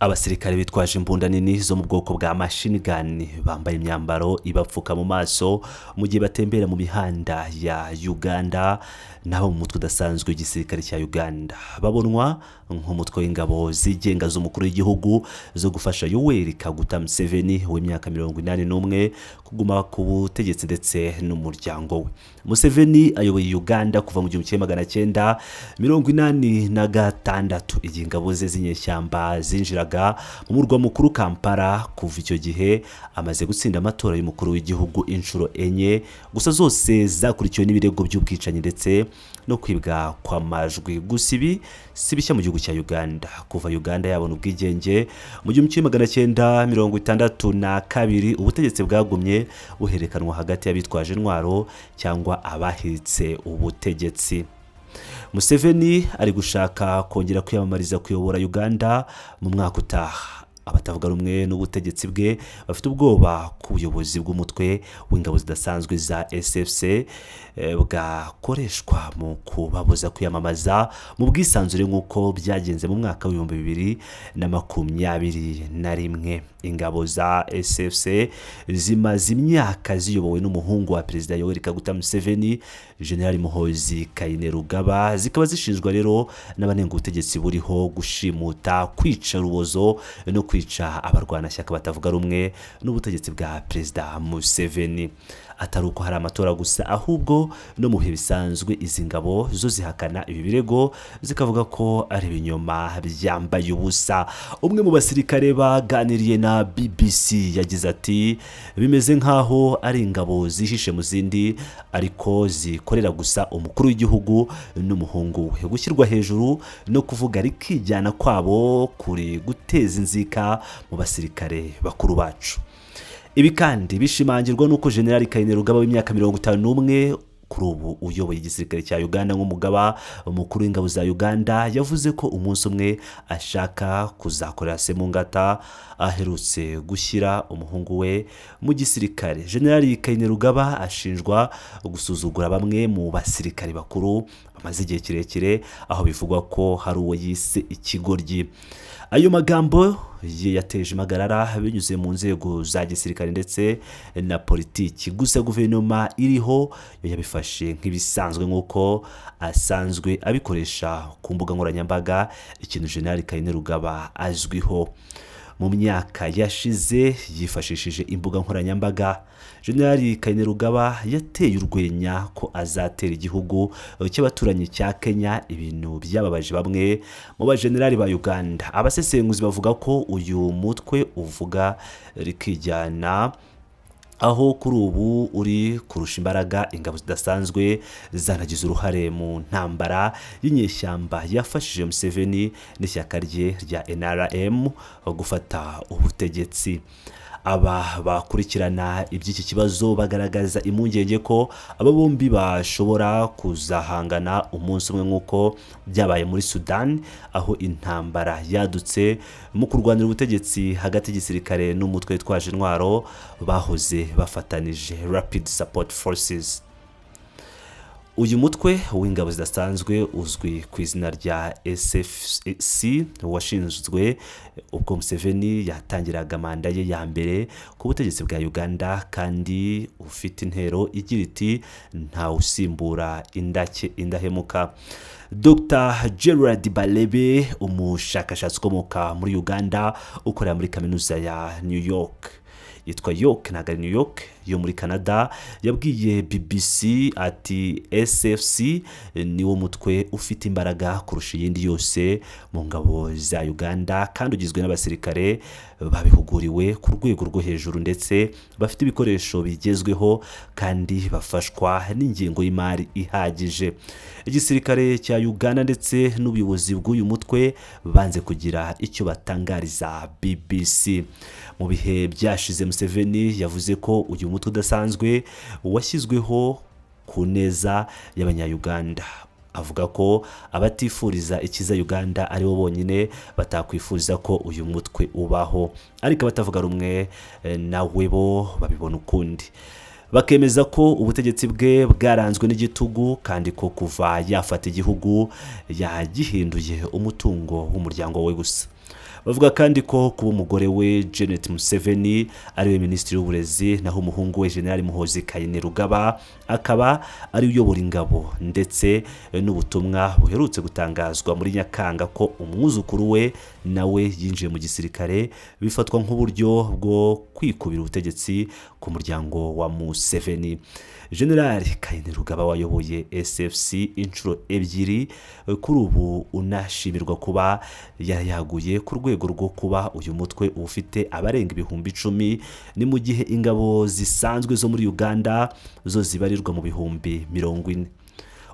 Abasirikare bitwaje imbunda nini zo mu bwoko bwa machine gun, bambaye imyambaro ibapfuka mu maso mu gihe batembera mu mihanda ya Uganda, nabo mu mutwe udasanzwe w'igisirikare cya Uganda, babonwa nk'umutwe w'ingabo zigenga z'umukuru w'igihugu zo gufasha Yoweri Kaguta Museveni w'imyaka 81 kuguma ku butegetsi ndetse n'umuryango we. Museveni ayoboye Uganda kuva mu 1986, igihe ingabo ze z'inyeshyamba zinjiraga mu murwa mukuru Kampala. Kuva icyo gihe amaze gutsinda amatora y'umukuru w'igihugu inshuro enye, gusa zose zakurikiwe n'ibirego by'ubwicanyi ndetse no kwibwa kw'amajwi. Gusa ibi si bishya mu gihugu cya Uganda. Kuva Uganda yabona ubwigenge mu 1962, ubutegetsi bwagumye buherekanwa hagati y'abitwaje intwaro cyangwa abahiritse ubutegetsi. Museveni ari gushaka kongera kwiyamamariza kuyobora Uganda mu mwaka utaha. Abatavuga rumwe n'ubutegetsi bwe bafite ubwoba ku buyobozi bw'umutwe w'ingabo zidasanzwe za SFC bwakoreshwa mu kubabuza kwiyamamaza mu bwisanzure, nk'uko byagenze mu mwaka w'2021. Ingabo za SFC zimaze imyaka ziyobowe n'umuhungu wa Perezida Yoweri Kaguta Museveni, General Muhoozi Kainerugaba, zikaba zishinjwa rero n'abanenga ubutegetsi buriho gushimuta, kwica rubozo no kwica abarwanashyaka batavuga rumwe n'ubutegetsi bwa Perezida Museveni. Atari uko hari amatora gusa, ahubwo no mu bihe bisanzwe izi ngabo zo zihakana ibi birego, zikavuga ko ari ibinyoma byambaye ubusa. Umwe mu basirikare baganiriye na BBC yagize ati: "Bimeze nk'aho ari ingabo zihishe mu zindi, ariko zikorera gusa umukuru w'igihugu n'umuhungu we. Gushyirwa hejuru no kuvuga rikijyana kwabo kuri guteza inzika mu basirikare bakuru bacu." Ibi kandi bishimangirwa n'uko General Kainerugaba w'imyaka 51, kuri ubu uyoboye igisirikare cya Uganda nk'umugaba mukuru w'ingabo za Uganda, yavuze ko umunsi umwe ashaka kuzakorera se mu ngata. Aherutse gushyira umuhungu we mu gisirikare. General Kainerugaba ashinjwa gusuzugura bamwe mu basirikare bakuru bamaze igihe kirekire, aho bivugwa ko hari uwo yise ikigoryi. Ayo magambo ye yateje impagarara binyuze mu nzego za gisirikare ndetse na politiki. Gusa guverinoma iriho yo yabifashe nk'ibisanzwe, nk'uko asanzwe abikoresha ku mbuga nkoranyambaga, ikintu General Kainerugaba azwiho. Mu myaka yashize yifashishije imbuga nkoranyambaga, General Kainerugaba yateye urwenya ko azatera igihugu cy'abaturanyi cya Kenya, ibintu byababaje bamwe mu bajenerali ba Uganda. Abasesenguzi bavuga ko uyu mutwe uvuga rikijyana, aho kuri ubu uri kurusha imbaraga ingabo zidasanzwe zanagize uruhare mu ntambara y'inyeshyamba yafashije Museveni n'ishyaka rye rya NRM gufata ubutegetsi. Aba bakurikirana iby'iki kibazo bagaragaza impungenge ko aba bombi bashobora kuzahangana umunsi umwe, nk'uko byabaye muri Sudani, aho intambara yadutse mu kurwanira ubutegetsi hagati y'igisirikare n'umutwe witwaje intwaro bahoze bafatanije, Rapid Support Forces. Uyu mutwe w'ingabo zidasanzwe uzwi ku izina rya SFC washinzwe ubwo Museveni yatangiraga manda ye ya mbere ku butegetsi bwa Uganda, kandi ufite intero igira iti: "Ntawusimbura indake indahemuka." Dr Gerard Balebe, umushakashatsi ukomoka muri Uganda ukorera muri kaminuza ya New York, yitwa York, ntabwo ari New York, yo muri Canada, yabwiye BBC ati: "SFC niwo mutwe ufite imbaraga kurusha iyindi yose mu ngabo za Uganda, kandi ugizwe n'abasirikare babihuguriwe ku rwego rwo hejuru ndetse bafite ibikoresho bigezweho, kandi bafashwa n'ingengo y'imari ihagije." Igisirikare cya Uganda ndetse n'ubuyobozi bw'uyu mutwe banze kugira icyo batangariza BBC. Mu bihe byashize, Museveni yavuze ko uyu mutwe udasanzwe washyizweho ku neza y'Abanyayuganda, avuga ko abatifuriza ikiza Uganda aribo bonyine batakwifuza ko uyu mutwe ubaho, ariko abatavuga rumwe nawe bo babibona ukundi. Bakemeza ko ubutegetsi bwe bwaranzwe n'igitugu kandi ko kuva yafata igihugu yagihinduye umutungo w'umuryango we gusa. Bavuga kandi ko kuba umugore we Janet Museveni ariwe minisitiri w'uburezi, naho umuhungu we General Muhoozi Kainerugaba akaba ari uyobora ingabo, ndetse n'ubutumwa buherutse gutangazwa muri Nyakanga ko umwuzukuru we nawe yinjiye mu gisirikare, bifatwa nk'uburyo bwo kwikubira ubutegetsi ku muryango wa Museveni. General Kainerugaba wayoboye SFC inshuro ebyiri, kuri ubu unashimirwa kuba yarayaguye ku rwego rwo kuba uyu mutwe ufite abarenga 10,000, ni mu gihe ingabo zisanzwe zo muri Uganda zo zibarirwa mu 40,000.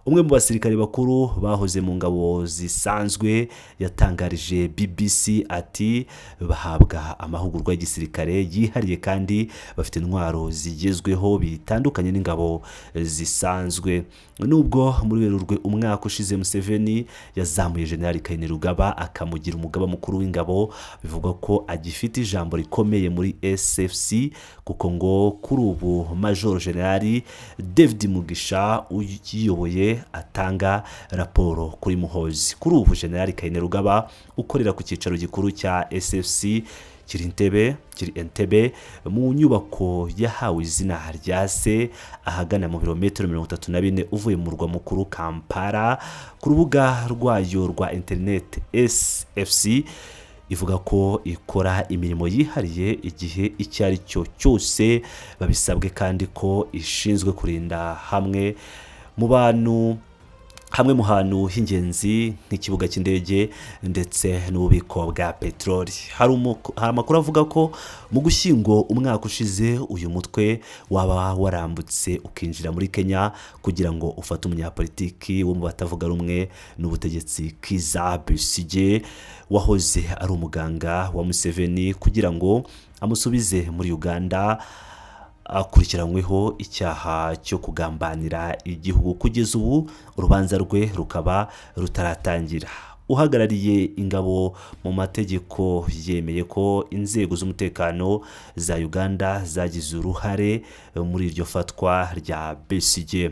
Umwe mu basirikare bakuru bahoze mu ngabo zisanzwe yatangarije BBC ati bahabwa amahugurwa y'igisirikare yihariye kandi bafite intwaro zigezweho bitandukanye n'ingabo zisanzwe. Nubwo muri Werurwe umwaka ushize Museveni yazamuye General Kainerugaba akamugira umugaba mukuru w'ingabo, bivugwa ko agifite ijambo rikomeye muri SFC, kuko ngo kuri ubu Major General David Mugisha uyiyoboye atanga raporo kuri Muhoozi. Kuri ubu General Kainerugaba ukorera ku cyicaro gikuru cya SFC kiri Entebbe mu nyubako yahawe izina rya se, ahagana mu birometero 34 uvuye mu murwa mukuru Kampala. Ku rubuga rwayo rwa interineti SFC ivuga ko ikora imirimo yihariye igihe icyo ari cyo cyose babisabwe, kandi ko ishinzwe kurinda hamwe mu bantu hamwe mu hantu h'ingenzi nk'ikibuga cy'indege ndetse n'ububiko bwa peteroli. Hari amakuru avuga ko mu Gushyingo umwaka ushize uyu mutwe waba warambutse ukinjira muri Kenya kugira ngo ufate umunyapolitiki wo mu batavuga rumwe n'ubutegetsi Kizza Besigye wahoze ari umuganga wa Museveni, kugira ngo amusubize muri Uganda akurikiranyweho icyaha cyo kugambanira igihugu. Kugeza ubu urubanza rwe rukaba rutaratangira. Uhagarariye ingabo mu mategeko yemeye ko inzego z'umutekano za Uganda zagize uruhare muri iryo fatwa rya Besigye.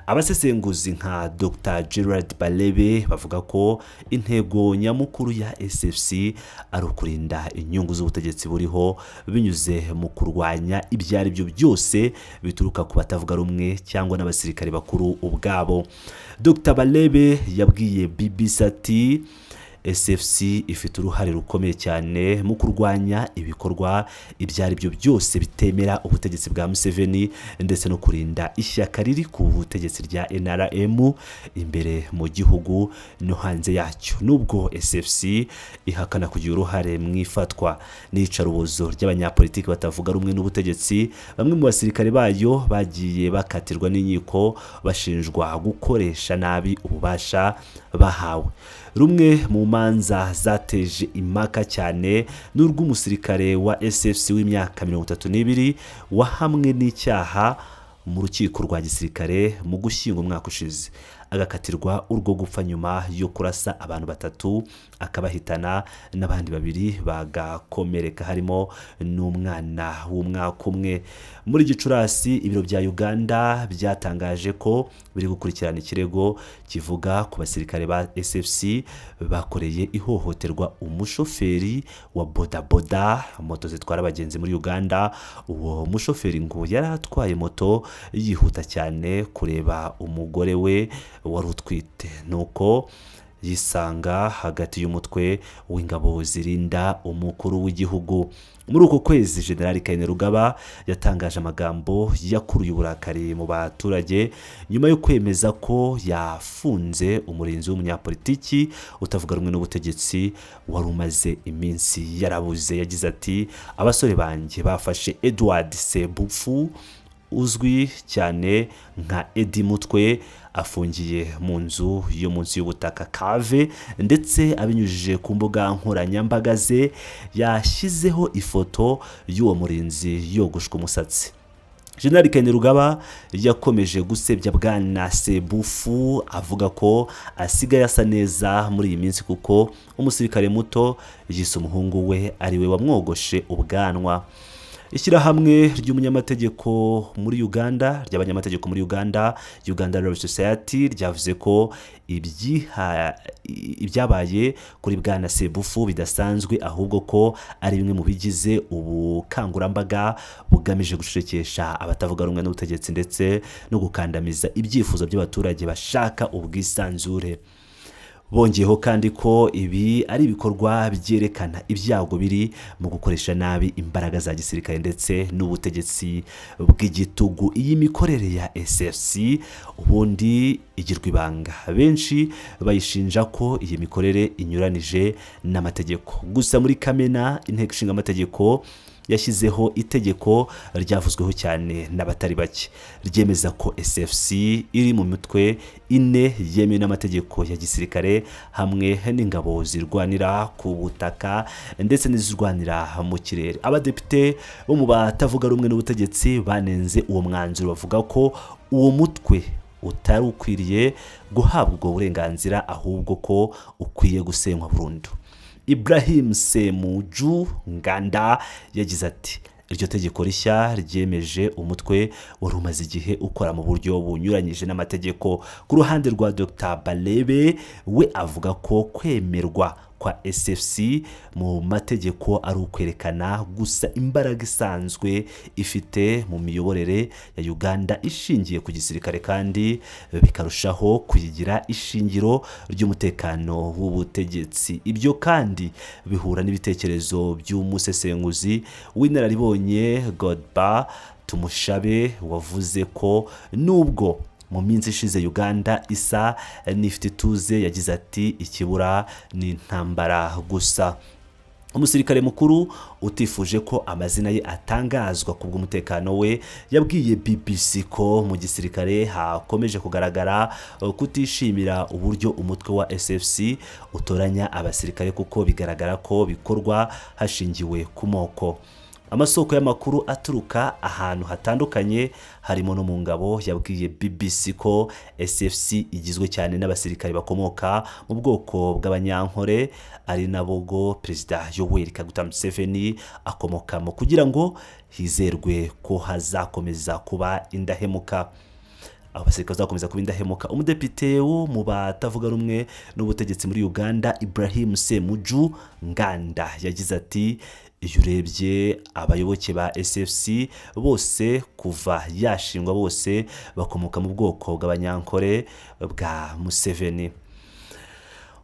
Abasesenguzi nka Dr Gerard Barebe bavuga ko intego nyamukuru ya SFC ari ukurinda inyungu z'ubutegetsi buriho binyuze mu kurwanya ibyo ari byo byose bituruka ku batavuga rumwe cyangwa n'abasirikare bakuru ubwabo. Dr Barebe yabwiye BBC ati SFC ifite uruhare rukomeye cyane mu kurwanya ibikorwa ibyo ari byo byose bitemera ubutegetsi bwa Museveni, ndetse no kurinda ishyaka riri ku butegetsi rya NRM imbere mu gihugu no hanze yacyo. Nubwo SFC ihakana kugira uruhare mu ifatwa n'iyicarubozo ry'abanyapolitiki batavuga rumwe n'ubutegetsi, bamwe mu basirikare bayo bagiye bakatirwa n'inkiko bashinjwa gukoresha nabi ububasha bahawe. Rumwe mu manza zateje impaka cyane n'urw'umusirikare wa SFC w'imyaka 32 wahamwe n'icyaha mu rukiko rwa gisirikare mu Gushyingo umwaka ushize, agakatirwa urwo gupfa nyuma yo kurasa abantu batatu akabahitana n'abandi babiri bagakomereka, harimo n'umwana w'umwaka umwe. Muri Gicurasi ibiro bya Uganda byatangaje ko biri gukurikirana ikirego kivuga ku basirikare ba SFC bakoreye ihohoterwa umushoferi wa bodaboda, moto zitwara abagenzi muri Uganda. Uwo mushoferi ngo yari atwaye moto yihuta cyane kureba umugore we wari utwite, nuko yisanga hagati y'umutwe w'ingabo zirinda umukuru w'igihugu. Muri uko kwezi General Kainerugaba yatangaje amagambo yakuruye uburakari mu baturage nyuma yo kwemeza ko yafunze umurinzi w'umunyapolitiki utavuga rumwe n'ubutegetsi wari umaze iminsi yarabuze. Yagize ati abasore banjye bafashe Edward Sebupfu uzwi cyane nka Eddie Mutwe, afungiye mu nzu yo munsi y'ubutaka kave, ndetse abinyujije ku mbuga nkoranyambaga ze yashyizeho ifoto y'uwo murinzi yogoshwe umusatsi. General Kainerugaba yakomeje gusebya Bwana Sebufu avuga ko asigaye asa neza muri iyi minsi kuko umusirikare muto yise umuhungu we ariwe wamwogoshe ubwanwa. Ishyirahamwe ry'umunyamategeko muri Uganda, ry'abanyamategeko muri Uganda, Uganda Law Society, ryavuze ko ibyabaye kuri Bwana Sebufu bidasanzwe, ahubwo ko ari bimwe mu bigize ubukangurambaga bugamije gucecekesha abatavuga rumwe n'ubutegetsi ndetse no gukandamiza ibyifuzo by'abaturage bashaka ubwisanzure. Bongeyeho kandi ko ibi ari ibikorwa byerekana ibyago biri mu gukoresha nabi imbaraga za gisirikare ndetse n'ubutegetsi bw'igitugu. Iyi mikorere ya SFC ubundi igirwa ibanga, benshi bayishinja ko iyi mikorere inyuranije n'amategeko. Gusa muri Kamena, Inteko Ishinga Amategeko yashyizeho itegeko ryavuzweho cyane n'abatari bake, ryemeza ko SFC iri mu mitwe ine yemewe n'amategeko ya gisirikare, hamwe n'ingabo zirwanira ku butaka ndetse n'izirwanira mu kirere. Abadepite bo mu batavuga rumwe n'ubutegetsi banenze uwo mwanzuro, bavuga ko uwo mutwe utari ukwiriye guhabwa ubwo burenganzira, ahubwo ko ukwiye gusenywa burundu. Ibrahim Semuju Nganda yagize ati: "Iryo tegeko rishya ryemeje umutwe wari umaze igihe ukora mu buryo bunyuranyije n'amategeko." Ku ruhande rwa Dr Barebe, we avuga ko kwemerwa kwa SFC mu mategeko ari ukwerekana gusa imbaraga isanzwe ifite mu miyoborere ya Uganda ishingiye ku gisirikare, kandi bikarushaho kuyigira ishingiro ry'umutekano w'ubutegetsi. Ibyo kandi bihura n'ibitekerezo by'umusesenguzi w'inararibonye Godber Tumushabe, wavuze ko nubwo mu minsi ishize Uganda isa n'ifite ituze, yagize ati: "Ikibura ni intambara gusa." Umusirikare mukuru utifuje ko amazina ye atangazwa ku bw'umutekano we yabwiye BBC ko mu gisirikare hakomeje kugaragara kutishimira uburyo umutwe wa SFC utoranya abasirikare, kuko bigaragara ko bikorwa hashingiwe ku moko. Amasoko y'amakuru aturuka ahantu hatandukanye, harimo no mu ngabo, yabwiye BBC ko SFC igizwe cyane n'abasirikare bakomoka mu bwoko bw'Abanyankore, ari nabo bwo Perezida Yoweri Kaguta Museveni akomokamo, kugira ngo hizerwe ko hazakomeza kuba indahemuka, abo basirikare bazakomeza kuba indahemuka. Umudepite wo mu batavuga rumwe n'ubutegetsi muri Uganda, Ibrahim Semuju Nganda, yagize ati: "Iyo urebye abayoboke ba SFC bose kuva yashingwa, bose bakomoka mu bwoko bw'Abanyankore bwa Museveni."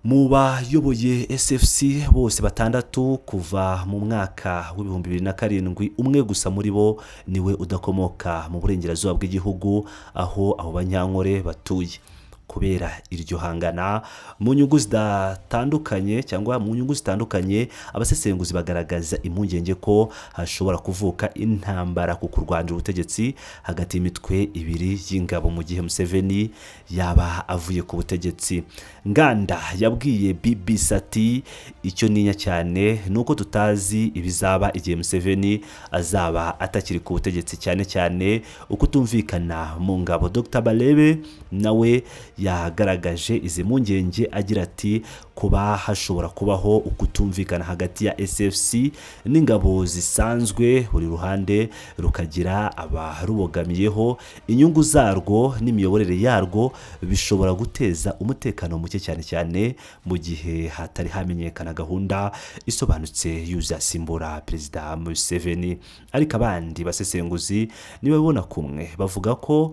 Mu bayoboye SFC bose batandatu kuva mu mwaka wa 2007, umwe gusa muri bo niwe udakomoka mu burengerazuba bw'igihugu aho abo Banyankore batuye. Kubera iryo hangana mu nyungu zidatandukanye cyangwa mu nyungu zitandukanye, abasesenguzi bagaragaza impungenge ko hashobora kuvuka intambara ku kurwanira ubutegetsi hagati y'imitwe ibiri y'ingabo mu gihe Museveni yaba avuye ku butegetsi. Nganda yabwiye BBC ati: "Icyo ntinya cyane ni uko tutazi ibizaba igihe Museveni azaba atakiri ku butegetsi, cyane cyane ukutumvikana mu ngabo." Dr Barebe nawe yagaragaje izi mpungenge agira ati: "Kuba hashobora kubaho ukutumvikana hagati ya SFC n'ingabo zisanzwe, buri ruhande rukagira abarubogamiyeho, inyungu zarwo n'imiyoborere yarwo, bishobora guteza umutekano muke, cyane cyane mu gihe hatari hamenyekana gahunda isobanutse y'uzasimbura Perezida Museveni." Ariko abandi basesenguzi ntibabibona kumwe, bavuga ko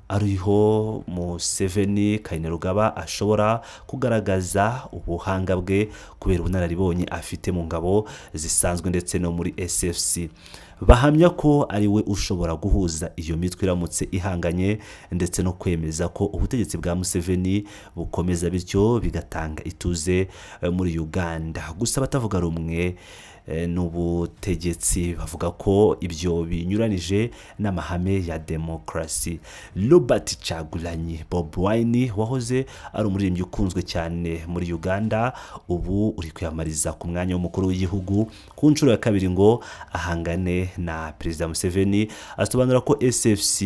ariho Museveni Kainerugaba ashobora kugaragaza ubuhanga bwe kubera ubunararibonye afite mu ngabo zisanzwe ndetse no muri SFC. Bahamya ko ari we ushobora guhuza iyo mitwe iramutse ihanganye, ndetse no kwemeza ko ubutegetsi bwa Museveni bukomeza, bityo bigatanga ituze muri Uganda. Gusa abatavuga rumwe n'ubutegetsi bavuga ko ibyo binyuranije n'amahame ya demokarasi. Robert Kyagulanyi Bobi Wine, wahoze ari umuririmbyi ukunzwe cyane muri Uganda, ubu uri kwiyamamariza ku mwanya w'umukuru w'igihugu ku nshuro ya kabiri ngo ahangane na Perezida Museveni, asobanura ko SFC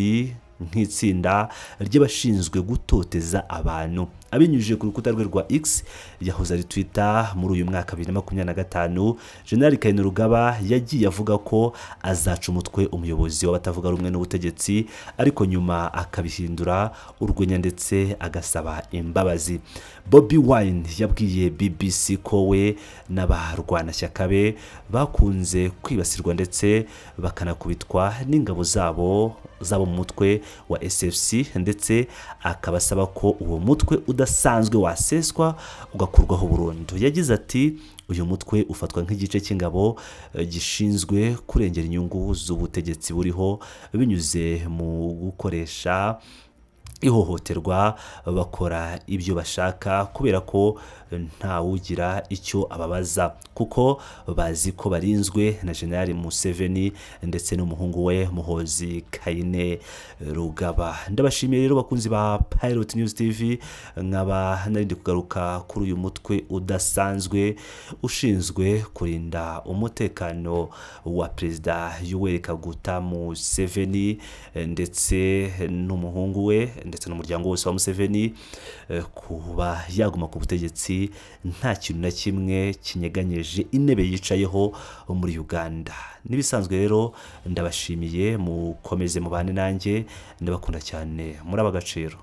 nk'itsinda ry'abashinzwe gutoteza abantu. Abinyujije ku rukuta rwe rwa X, yahoze ari Twitter, muri uyu mwaka 2025, General Kainerugaba yagiye avuga ko azaca umutwe umuyobozi w'abatavuga rumwe n'ubutegetsi, ariko nyuma akabihindura urwenya ndetse agasaba imbabazi. Bobi Wine yabwiye BBC ko we n'abarwanashyaka be bakunze kwibasirwa ndetse bakanakubitwa n'ingabo zabo mu mutwe wa SFC, ndetse akaba asaba ko uwo mutwe udasanzwe waseswa ugakurwaho burundu. Yagize ati: "Uyu mutwe ufatwa nk'igice cy'ingabo gishinzwe kurengera inyungu z'ubutegetsi buriho binyuze mu gukoresha ihohoterwa. Bakora ibyo bashaka kubera ko ntawugira icyo ababaza, kuko bazi ko barinzwe na General Museveni ndetse n'umuhungu we Muhozi Kainerugaba." Ndabashimiye rero, bakunzi ba Pilot News TV. Nkaba narindi kugaruka kuri uyu mutwe udasanzwe ushinzwe kurinda umutekano wa Perezida Yoweri Kaguta Museveni ndetse n'umuhungu we ndetse n'umuryango wose wa Museveni, kuba yaguma ku butegetsi nta kintu na kimwe kinyeganyeje intebe yicayeho muri Uganda. N'ibisanzwe rero, ndabashimiye, mukomeze mubane nanjye, ndabakunda cyane, muri ab'agaciro.